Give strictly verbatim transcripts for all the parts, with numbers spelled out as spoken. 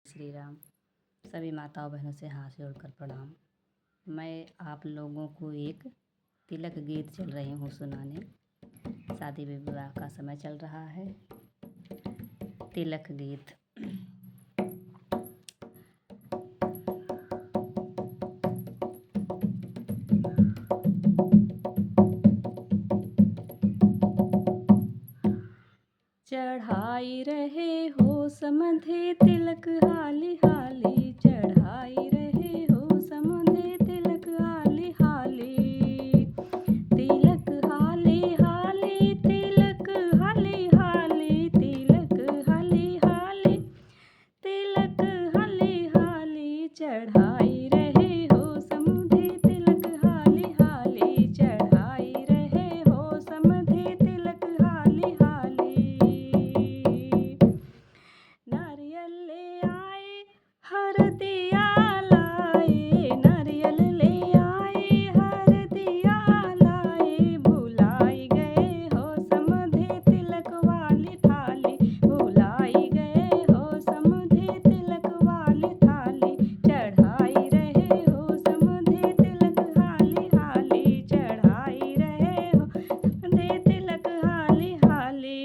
श्री राम। सभी माताओं बहनों से हाथ जोड़कर प्रणाम। मैं आप लोगों को एक तिलक गीत चल रही हूँ सुनाने। शादी विवाह का समय चल रहा है। तिलक गीत। चढ़ाई रहे हो समधि तिलक हाली हाली, चढ़ाई रहे हो समधि तिलक हाली हाली। तिलक हाली हाली, तिलक हाली हाली, तिलक हाली हाली, तिलक हाली हाली, चढ़ाई रहे हो समधि तिलक हाली हाली, चढ़ाई रहे हो समधि तिलक हाली हाली। नारियल ले आए, हरदिया लाए, नारियल ले आए, हरदिया लाए, भुलाई गए हो समधि तिलक वाली थाली, भुलाई गए हो समधि तिलक वाली थाली, चढ़ाई रहे हो समधि तिलक हाली हाली, चढ़ाई रहे हो समधि तिलक हाली हाली।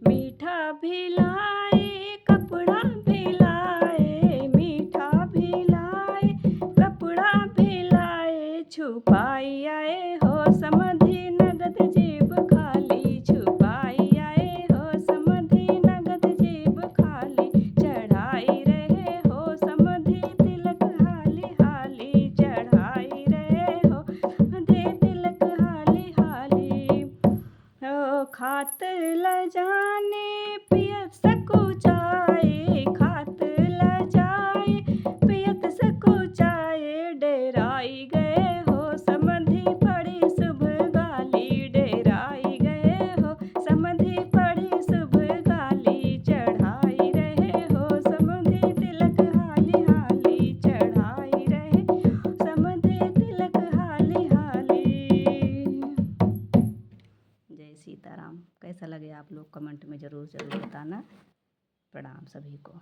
मीठा भी लाए, कपड़ा भी लाए, मीठा भी लाए, कपड़ा भी लाए, छुपाई आए हो समधि नगद जेब खाली, छुपाई आए हो समधि नगद जेब खाली, चढ़ाई रहे हो समधि तिलक हाली हाली, चढ़ाई रहे हो समधि तिलक हाली हाली। ओ खात ल जाने पियत सकुचाए, खात ल जाए पियत सकुचाए, डेराई गए हो समधि पड़ी शुभ गाली, डेराई गए हो समधि पड़ी शुभ गाली, चढ़ाई रहे हो समधि तिलक हाली हाली, चढ़ाई रहे समधि तिलक हाली हाली। जय सीताराम। कैसा लगे आप लोग, comment में ज़रूर, ज़रूर बताना। प्रणाम सभी को।